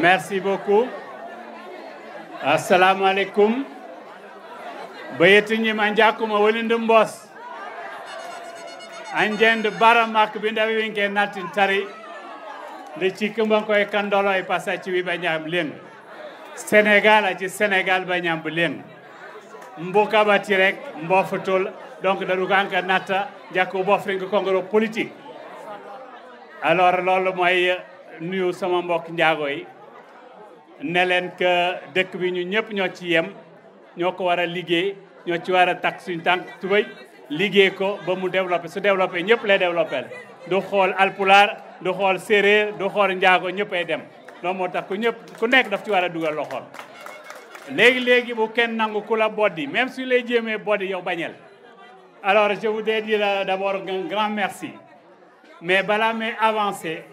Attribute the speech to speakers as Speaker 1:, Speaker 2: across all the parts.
Speaker 1: Merci beaucoup. Assalamu alaikum. Bayetinyi manjakuma wolinde mbos. Anjend baramak binda winke natin tari. De chikimban koy kandolo e pasachi wi banyam len. Sénégal a ci Sénégal banyam len. Mboka bati rek mbofatul donc dañu kanka nata jakko bofring kongoro politique. Alors lolu moy nuyu sama mbokk njaago yi ne leen que dëkk bi ñu ñëpp ñoo ci yem ñoo ko war a liggéey ñoo ci war a takk suñu tànk tubéy liggéey ko ba mu développé su développé ñëpp lay développé du xool alpulaar du xool séeréer du xool njaago ñëpp ay dem loolu moo tax ku nekk daf ci war a dugal loxoom léegi bu kenn nangu ku la boddi même su lay jéemee boddi yow bañel alors je voudrais dire d'abord un grand merci mais balaa may avancer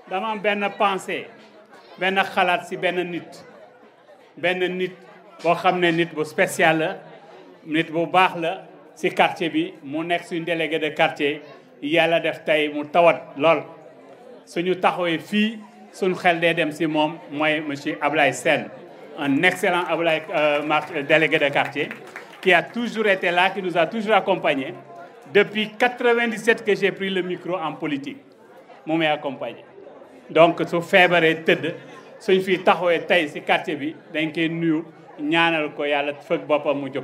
Speaker 1: dama am benn pensée benn xalaat ci benn nit boo xam ne nit bu spécial la nit bu baax la ci quartier bi mu nekk suñu délégué de quartier yàlla def tey mu tawat lool suñu taxawee fii suñu xel dee dem ci moom mooy monsieur Ablaye Sène un excellent délégué de quartier qui a toujours été là qui nous a toujours accompagnés depuis 97 que j'ai pris le micro en politique mu may accompagné donc su feebaree tëdd suñ fi taxawee tey ci quartier bi dañ koy nuyu ñaanal ko yàlla fëgg boppam mu jóg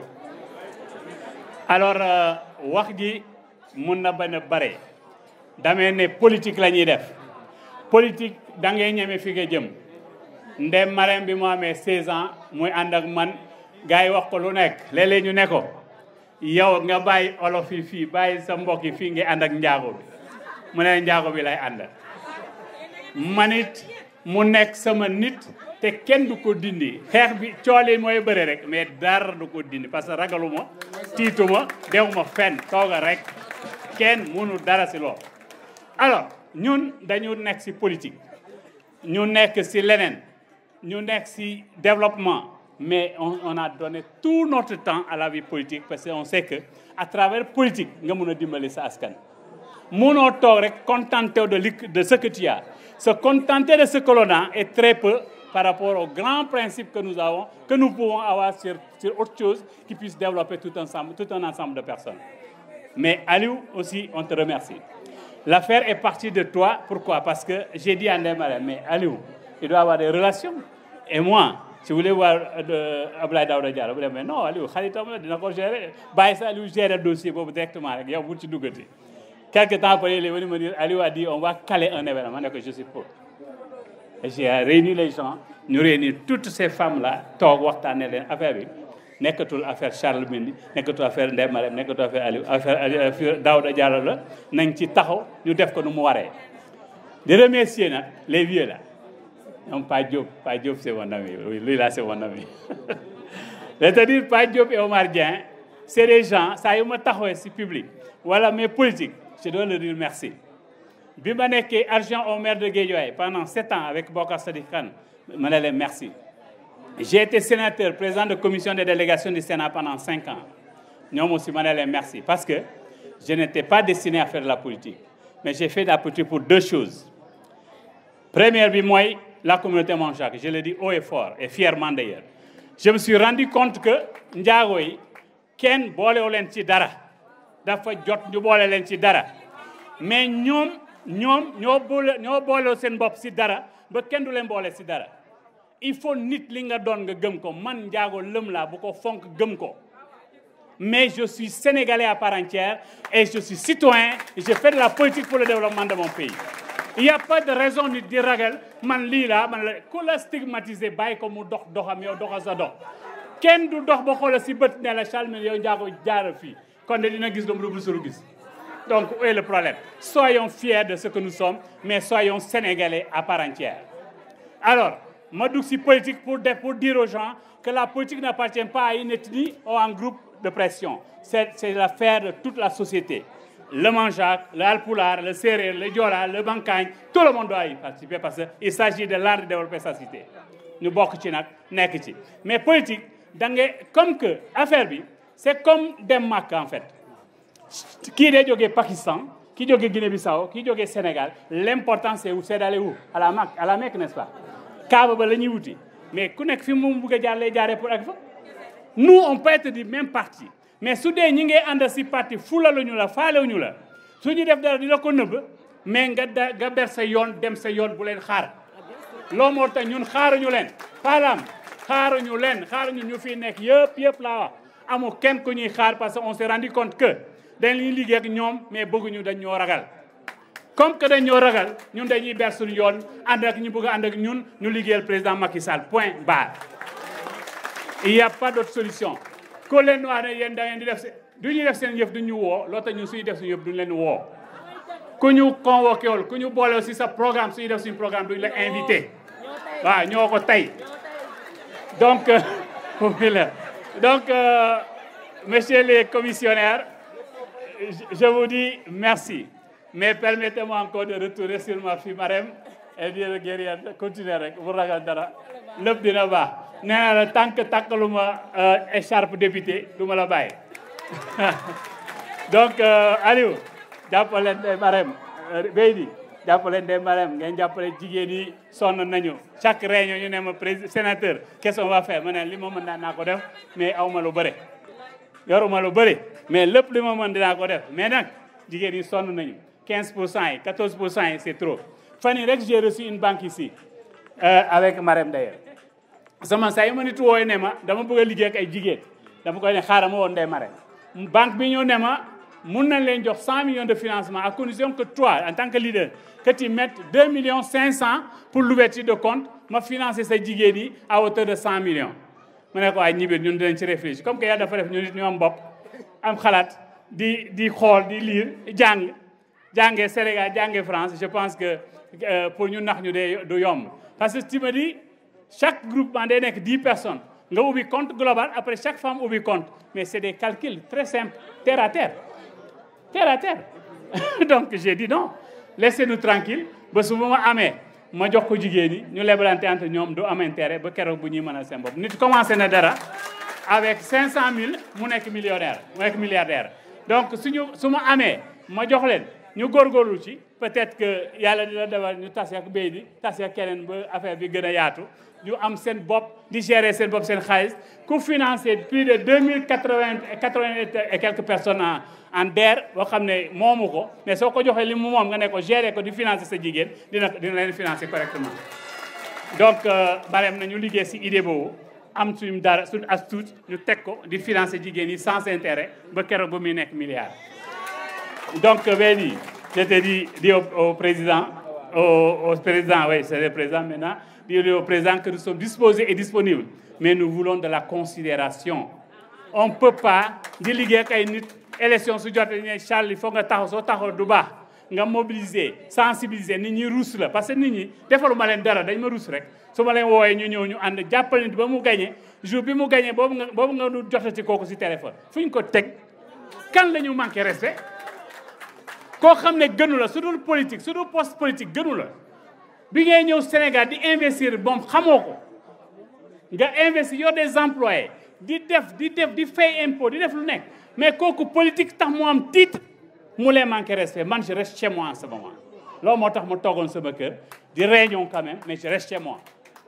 Speaker 1: alors wax ji mun na bañ a bare damee ne politique la ñuy def politique da ngay ñeme fi nga jëm ndem Marème bi mu amee 16 ans muy ànd ak man gars yi wax ko lu nekk léeg-léeg ñu ne ko yow nga bàyyi olof yi fii bàyyi sa mbokk yi fii nga ànd ak njaago bi mu ne njaago bi lay ànd manit mu nekk sama nit te kenn du ko dindi xeex bi cooli mooy bëre rek mais dara du ko dindi parce que ragaluma tiituma dewuma fenn tooga rek kenn mënu dara ci loolu alors ñun dañu nekk ci politique ñu nekk ci leneen ñu nekk ci développement mais on a donné tout notre temps à la vie politique parce qu'on sait que à travers politique nga mën a dimbali sa askan mënoo toog rek contenté de ce que tu as. Se contenter de ce que l'on a est très peu par rapport aux grands principes que nous avons, que nous pouvons avoir sur autre chose qui puisse développer tout un ensemble de personnes. Mais Aliou aussi, on te remercie. L'affaire est partie de toi. Pourquoi? Parce que j'ai dit à Ndemare, mais Aliou, il doit avoir des relations. Et moi, si vous voulez voir Ablaye Daouda Diallo, vous dites, mais non, Aliou, Khalitom, il faut gérer. Aliou gère le dossier directement. Il y a beaucoup de choses. Quelque temps après, il est venu me dire, Aliou a dit, on va caler un événement. Je suis pour. Et j'ai réuni les gens, nous réunis toutes ces femmes-là, toog waxtaanee leen affaire bi nekkatul affaire Charles Mendy nekkatul affaire Ndeye Marème nekkatul affaire Aliou affaire Daouda Diallo la nañ ci taxaw ñu def ko nu mu waree. De remercier nag les vieux là ñoom Pa Diop c'est mon ami lui là c'est mon ami. C'est-à-dire Pa Diop et Omar Dieng c'est des gens saa yu ma taxawee ci public wala mes politiques. Je dois leur dire merci. Bi ma nekkee adjoint au maire de Guédiawaye pendant 7 ans avec Bokar Sadiq Khan, ma ne leen merci. J'ai été sénateur, président de commission de délégation du Sénat pendant 5 ans. ñoom aussi ma ne leen merci parce que je n'étais pas destiné à faire de la politique. Mais j'ai fait de la politique pour 2 choses. Première bi mooy la communauté Manjaak, je le dis haut et fort et fièrement d'ailleurs. Je me suis rendu compte que njaago yi kenn boolewu leen ci dara. dafa jot ñu boole leen ci dara mais ñoom ñoo boole seen bopp ci dara ba kenn du leen boole ci dara il faut nit li nga doon nga gëm ko man njaago lëm laa bu ko fonk gëm ko mais je suis sénégalais à part entière et je suis citoyen et je fais de la politique pour le développement de mon pays. Il n'y a pas de raison nit di ragal man lii laa man la ku la stigmatiser bàyyi ko mu doxam yow doxa sa dox kenn du dox ba xoola ci bët ne la Charles yow njaago jaara fii kon de dina gis lu mu sulu gis. Donc où est le problème? Soyons fiers de ce que nous sommes mais soyons sénégalais à part entière. Alors ma dugg ci politique pour dire aux gens que la politique n'appartient pas à une ethnie ou à un groupe de pression. C'est l'affaire de toute la société. Le Manjaak, le Alpulaar, le Séeréer, le Joola, le Bankañ, tout le monde doit y participer parce qu'il s'agit de l'art de développer sa cité. ñu bokk ci nag nekk ci mais politique da ngay comme que affaire bi c'est comme dem Makka en fait. Kii day jógee Pakistan, kii jógee Guinée-Bissau, kii jógee Sénégal. L'important c'est d'aller où? À la Mecque, n'est-ce pas? kaaba ba la ñuy wuti mais ku nekk fi mu bëgg a jàllee jaaree pour ak fa nous on peut être du même parti mais su dee ñi ngay ànd si parti fulaluñu la faalewuñu la su ñu def dara di la ko nëbb mais nga ber sa yoon dem sa yoon bu leen xaar loo moo tax ñun xaaruñu leen palam xaaruñu ñu fi nekk yëpp laa wax amul kenn ku ñuy xaar parce que on s'est rendu compte que dañ liy liggéey ak ñoom mais bëgguñu dañ ñoo ragal comme que dañ ñoo ragal ñun dañuy ber suñu yoon ànd ak ñu bëgg a ànd ak ñun ñu liggéeyal président Macky Sall point barre il y a pas d'autre solution ko leen wax ne yéen da ngeen di def du ñuy def seen yëf du ñu woo loo tax ñun suñu def suñu yëf duñu leen woo ku ñu convoqué wul ku ñu boole si sa programme suñu def suñu programme duñu la invité waaw ñoo ko tey donc messieurs les commissionnaires je vous dis merci mais permettez-moi encore de retourner sur ma fille Marème et dire guerrière continuer rek bu ragal dara lépp dina baax nee na la tant que takkaluma écharpe député du ma la bàyyi donc Aliou jàppale Ndeye Marème Beydi jàppale Ndeye Marème ngeen jàppale jigéen yi sonn nañu chaque réunion ñu ne ma président sénateur qu'est-ce qu'on va faire ma ne li ma mën naa ko def mais awma lu bëri yoruma lu bëri mais lépp li ma mën dinaa ko def mais nag jigéen yi sonn nañu 15% yi 14% yi c'est trop fan yi rek j'ai reçu une banque ici avec Marème d'ailleurs sama saa yi ma nit wooy ne ma dama bëgg a liggéey ak ay jigéen dama koy ne xaaral ma woon Ndeye Marème banque bi ñëw ne ma mun nañ leen jox 100 millions de financement à condition que toi en tant que leader que tu mettes 2,5 millions pour l'ouverture de compte ma financer sa jigéen yi à hauteur de 100 millions ma ne ko ay ñibir ñun dinañ ci réfléchir comme que yàlla dafa def ñu nit ñu am bopp am xalaat di xool di lire jàngee Sénégal jàngee France je pense que pour ñu nax ñu dee du yomb parce que tu me dis chaque groupement day nekk 10 personnes nga ubbi compte global après chaque femme ubbi compte mais c'est des calculs très simples terre à terre donc j'ai dit non laissez-nous tranquille ba su ma amee ma jox ko jigéen ñi ñu lebalante entre ñoom du am intérêt ba keroog bu ñuy mën a seen bopp nit commencé na dara avec 500 000 mu nekk millionnaire mu nekk milliardaire donc su ma amee ma jox leen ñu góorgóorlu ci peut-être que yàlla dina defal ñu tase ak béy di tase ak keneen ba affaire bi gën a yaatu ñu am seen bopp di gérer seen bopp seen xaalis ku financer plus de 2080 et quelques personnes en DER boo xam ne moomu ko mais soo ko joxee li mu moom nga ne ko gérer ko di financer sa jigéen dina leen financer correctement donc Marème na ñu liggéey si idée boobu am suñu dara suñu as tuut ñu teg ko di financer jigéen yi sans intérêt ba keroog ba muy nekk milliard donc benni je te dis au président au président oui c'est le président maintenant dire au président que nous sommes disposés et disponibles mais nous voulons de la considération on peut pas di liggéey ak ay nit élection su jotee ne Charles il faut nga taxaw soo taxaw du baax nga mobiliser sensibiliser nit ñi ruus la parce que nit ñi defaluma leen dara dañ ma ruus rek su ma leen woowee ñu ñëw ñu ànd jàppale nit ba mu gagné jour bi mu gagné boobu nga nu jotati kooku si téléphone fu ñu ko teg kan la ñu manqué respect koo xam ne gënu la su dul politique su dul poste politique gënu la bi ngay ñëw Sénégal di investir moom xamoo ko nga investir yor des employés di fay impôt di def lu nekk mais kooku politique tax mu am titre mu leen manqué respect man je reste chez moi en ce moment loolu moo tax ma toogoon sama kër di réunion quand même mais je reste chez moi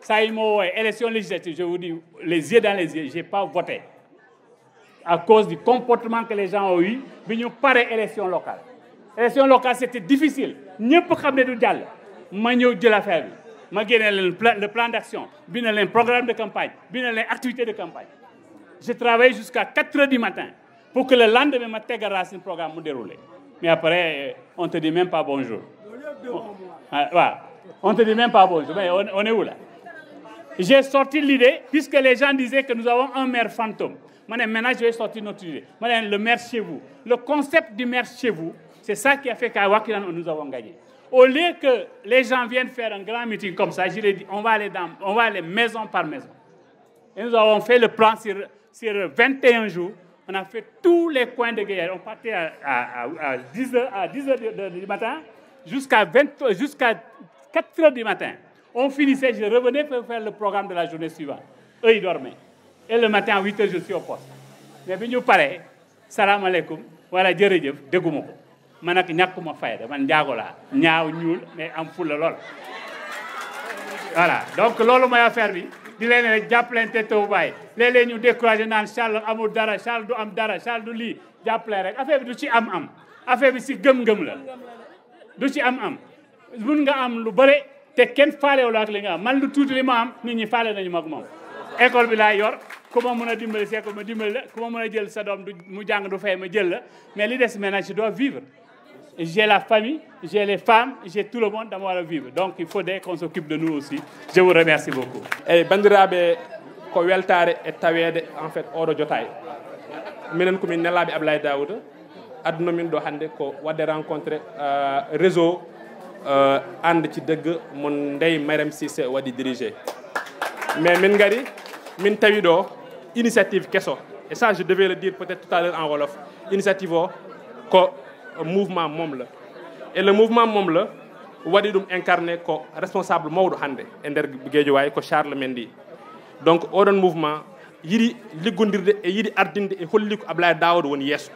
Speaker 1: saa yi ma woowee élection législative je vous dis les yeux dans les yeux j'ai pas voté à cause du comportement que les gens ont eu bi ñu paree élection locale c'était difficile ñëpp xam ne du jàll ma ñëw jël affaire bi ma génne leen le plan d'action bi na leen programme de campagne bi na leen activité de campagne je travaille jusqu'à 4 heures du matin pour que le lendemain ma tegal seen programme mu déroulé mais après on te dit même pas bonjour waaw on te dit même pas bonjour mais on est où là j'ai sorti l'idée puisque les gens disaient que nous avons un maire fantôme ma ne maintenant je vais sortir notre idée ma ne le maire chez vous le concept du maire chez vous c'est ça qui a fait qu'à Wakhinane nous avons gagné au lieu que les gens viennent faire un grand meeting comme ça je leur ai dit on va aller maison par maison et nous avons fait le plan sur 21 jours on a fait tous les coins de Guédiawaye on partait à 10 heures du matin jusqu'à 4 heures du matin on finissait je revenais pour faire le programme de la journée suivante eux ils dormaient et le matin à 8 heures je suis au poste mais bi ñu paree salaamaaleykum wala jërëjëf dégguma ko man nag ñàkkuma fayda man njaago laa ñaaw ñuul mais am fulla lool voilà donc loolu mooy affaire bi di leen rek jàppalante taw bàyyi léeg-léeg ñu découragé naan Charles amul dara Charles du am dara Charles du lii jàppale rek affaire bi du ci am affaire bi si gëm-gëm la du ci am mun nga am lu bëre te kenn faalewu la ak li nga am man lu tuuti li ma am nit ñi faale nañu mag moom école bi laay yor ku ma mën a dimbali c'est que ma dimbali la ku ma mën a jël sa doom du mu jàng du fay ma jël la mais li des maintenant je dois vivre j'ai la famille j'ai les femmes j'ai tout le monde dama war a vivre donc il faudrait qu'on s'occupe de nous aussi je vous remercie beaucoup
Speaker 2: eyyi bandiraɓe ko weltare e tawede en fait oɗo jotay minen komin nelaɓe Ablaye Daouda aduna min ɗo hannde ko wadde rencontré réseau ànd ci dëgg mon Ndeye Marième Cissé waɗi dirigé mais min gari min tawi ɗo initiative kesso et ça je devais le dire peut-être tout à l'heure en wolof initiative o ko mouvement moom la et le mouvement moom la waɗi ɗum incarné ko responsable mawɗo hannde e nder Guédiawaye ko Charles Mendy donc oɗon mouvement yiɗi liggodirde e yiɗi ardinde e holli ko Ablaye Daouda woni yeeso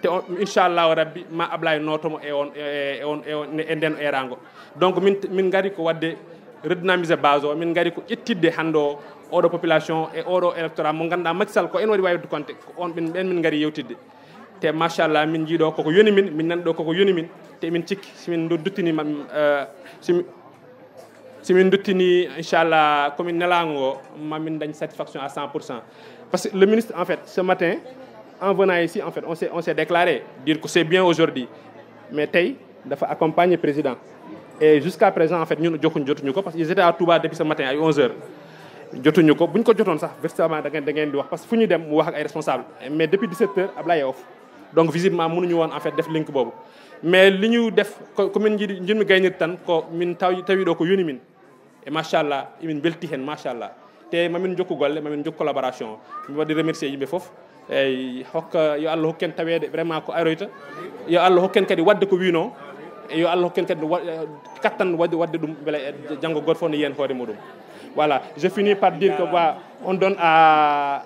Speaker 2: te on inchallahu rabbi ma Ablaye notomo e nden erago donc min gari ko wadde redynamisé base o min gari ko ƴettidde hannde o oɗo population e oɗo électorat mo ganduɗa Macky Sall ko en waɗi wayde compté on ɓen min gari yewtidde te machallah min jiiɗo koko yoni min nani ɗo koko yoni min te min cikki simin duttinima simin duttini inchallah komin nelago o mamin dañ satisfaction à 100% parce que le ministre en fait ce matin en venant ici en fait on s'est déclaré dire que c'est bien aujourd'hui mais tey dafa accompagner président et jusqu'à présent en fait ñun jotuñu ko parce que ils étaient à Touba depuis ce matin ay 11h jotuñu ko buñ ko jotoon sax véritablement da ngeen di wax parce que fu ñu dem mu wax ak ay responsable mais depuis 17h Ablaye off donc visiblement mënuñu woon en fait def link boobu mais li ñu def commune jinmi gaynir tan ko min tawi ɗo ko yoni min e machallah emin belti hen machallah te mamin jokku golle mamin jokku collaboration mi waɗi remercier yimɓe foof eyyi hokka yo Allah hokken tawede vraiment ko aroyta yo Allah hokken kadi wadde ko wino e yo Allah hokken kadi kattan wadde ɗum beele janggo goto fof no yiyen hoore muɗum voilà je finis par dire que voilà on donne à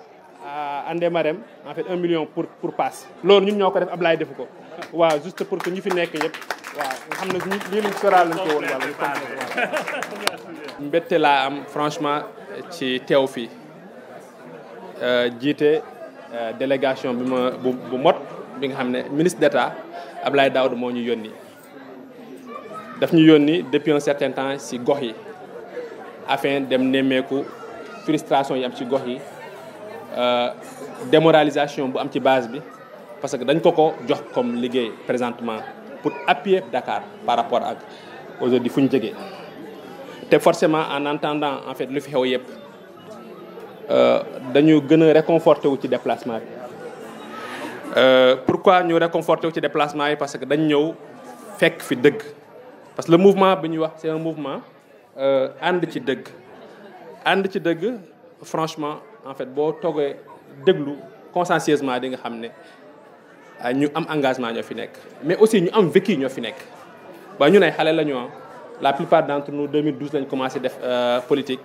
Speaker 2: Ndeye Marième en fait 1 million pour passe loolu ñun ñoo ko def Ablaye defu ko waaw juste pour que ñi fi nekk yëpp waaw nga xam ne lii lañ soral lañ ko woon wala mbette laa am franchement ci teew fii jiite délégation bi ma bu mot bi nga xam ne ministre d'État Ablaye Daouda moo ñu yónni daf ñu yónni depuis un certain temps ci gox yi afin dem nemmeeku frustration yi am ci gox yi démoralisation bu am ci base bi parce que dañ ko jox comme liggéey présentement pour appuyer Dakar par rapport ak aujourd'hui fu ñu jógee te forcément en entendant en fait lu fi xew yëpp dañu gën a réconforté wu ci déplacement bi pourquoi ñu réconforté wu ci déplacement yi parce que dañ ñëw fekk fi dëgg parce que le mouvement bi ñuy wax c'est un mouvement ànd ci dëgg franchement en fait boo toogee déglu consciencieusement di nga xam ne ñu am engagement ñoo fi nekk mais aussi ñu am vécu ñoo fi nekk waaye ñun ay xale la ñu la plupart d'entre nous 2012 lañ commencé def politique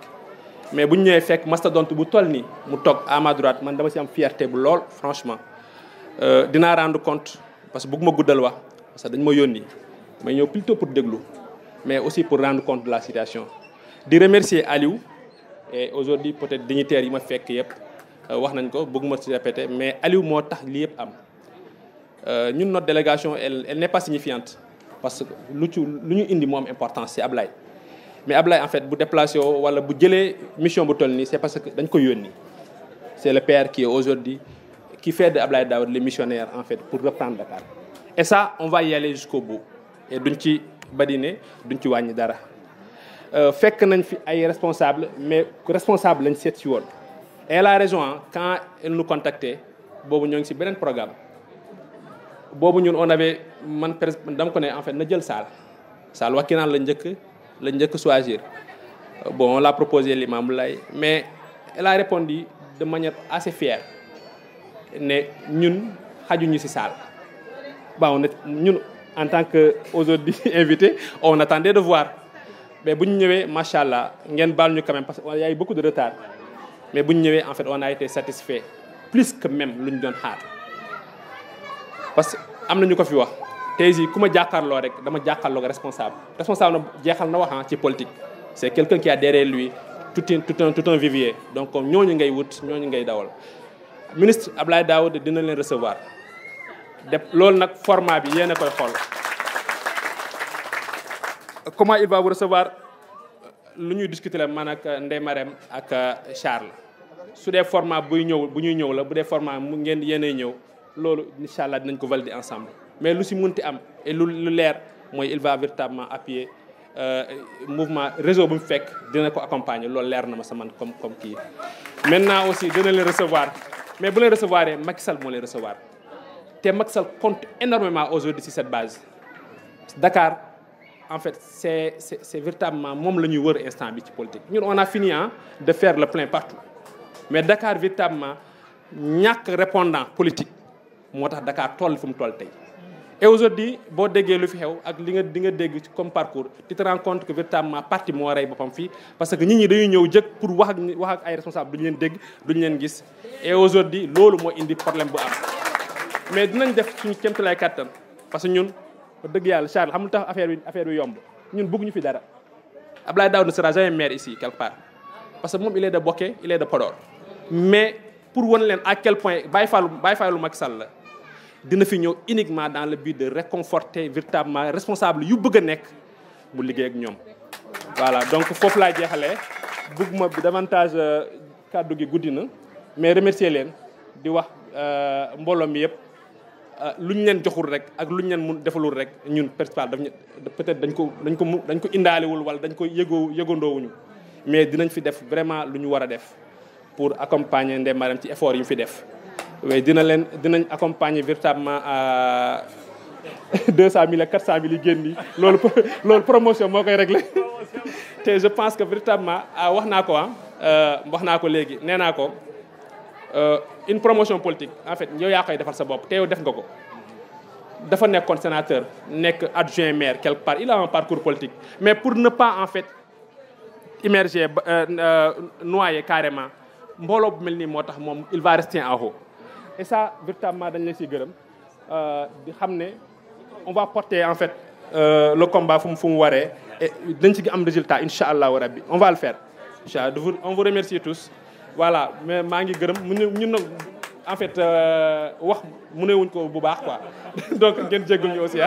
Speaker 2: mais bu ñu ñëwee fekk mastodonte bu toll nii mu toog à ma droite man dama ci am fierté bu lool franchement dinaa rendre compte parce que bëgguma guddal wax parce que dañ ma yónni may ñëw plutôt pour déglu mais aussi pour rendre compte de la situation di remercier Aliou et aujourd'hui peut-être dignitaires yi ma fekk yëpp wax nañ ko bëgguma ci répéter mais Aliou moo tax lii yëpp am ñun notre délégation elle n'est pas signifiante parce que lu ñu indi moo am importance c'est Ablaye mais Ablaye en fait bu déplacé woo wala bu jëlee mission bu toll nii c'est parce que dañ ko yónni c'est le père qui est aujourd'hui qui fait de Ablaye Daouda le missionnaire en fait pour reprendre Dakar et ça on va y aller jusqu'au bout et duñ ci badine duñ ci wàññi dara fekk nañ fi ay responsable mais responsable lañ seet si woon et elle a raison quand elle nous contactait boobu ñoo ngi si beneen programme boobu ñun on avait man dama ko ne en fait na jël saal Wakhinane la njëkk choisir bon on l'a proposé l'imam Lay mais elle a répondu de manière assez fière ne ñun xajuñu ci saal bon ñun en tant que aujourd'hui invité on attendait de voir mais bu ñu ñëwee macha allah ngeen baal ñu quand même parce que y a eu beaucoup de retard mais bu ñu ñëwee en fait on a été satisfait plus que même lu ñu doon xaar parce que am na ñu ko fi wax tey jii ku ma jàkkaarloo rek dama jàkkaarloo ak responsable na jeexal na wax ci politique c'est quelqu'un qui a derrière lui tout un vivier donc ñooñu ngay wut ñooñu ngay dawal ministre Abdoulaye Daouda dina leen recevoir loolu nag format bi yéen a koy xool comment il va vous recevoir lu ñuy discuter la man ak Ndeye Marème ak Charles su dee format bu ñuy ñëw la bu dee format mu ngeen yéenay ñëw loolu incha allah dinañ ko valider ensemble mais lu si munti am et lu leer mooy il va véritablement appuyer mouvement réseau bu mu fekk dina ko accompagner loolu leer na ma sama comme kii. maintenant aussi dina leen recevoir mais bu leen recevoir Macky Sall moo leen recevoir te Macky Sall compte énormément aujourd'hui sur cette base Dakar. En fait, c'est véritablement moom la ñuy wër instant bi ci politique ñun on a fini de faire le plein partout mais Dakar véritablement ñàkk répondant politique moo tax Dakar toll fu mu toll tey. et aujourd'hui boo déggee lu fi xew ak li nga dégg ci comme parcours tu te rends compte que véritablement parti moo rey boppam fii parce que nit ñi dañuy ñëw jëkk pour wax ak ay responsables duñu leen dégg duñu leen gis et aujourd'hui loolu moo indi problème bu am mais dinañ def suñu kéemtalaay kàttan parce que ñun. dëgg yàlla Charles xam lu tax affaire bi yomb ñun bëgguñu fi dara Abdoulaye Daouda ne sera jamais maire ici quelque part parce que moom il est de Boké il est de Podor mais pour wan leen à quel point Baye Fallou Macky Sall la dina fi ñëw uniquement dans le but de réconforter véritablement responsable yu bëgg a nekk bu liggéey ak ñoom voilà donc foofu laa jeexalee bëgguma bi davantage kàddu gi guddi na mais remercier leen di wax mbooloo mi yëpp lu ñu leen joxul rek ak lu ñu leen mun defalul rek ñun principal peut-être dañ ko indaalewul wala dañ ko yëgandoowuñu mais dinañ fi def vraiment lu ñu war a def pour accompagner Ndeye Marème ci effort yi ñu fi def mais dinañ accompagner véritablement à 200 000 ak 400 000 yi génn yi loolu promotion moo koy régler te je pense que véritablement wax naa ko léegi nee naa ko une promotion politique en fait yow yaa koy defal sa bopp te yow def nga ko dafa nekkoon sénateur nekk adjoint maire quelque part il a un parcours politique mais pour ne pas en fait immerger noyer carrément mbooloo bu mel nii moo tax moom il va rester en haut et ça véritablement dañ la siy gërëm di xam ne on va porter en fait le combat fu mu waree et dañ ci am résultat incha allahu rabbi on va le faire incha allah on vous remercie tous voilà mais maa ngi gërëm ñun nag en fait wax mu ne wuñ ko bu baax quoi donc ngeen jéggul ñu aussi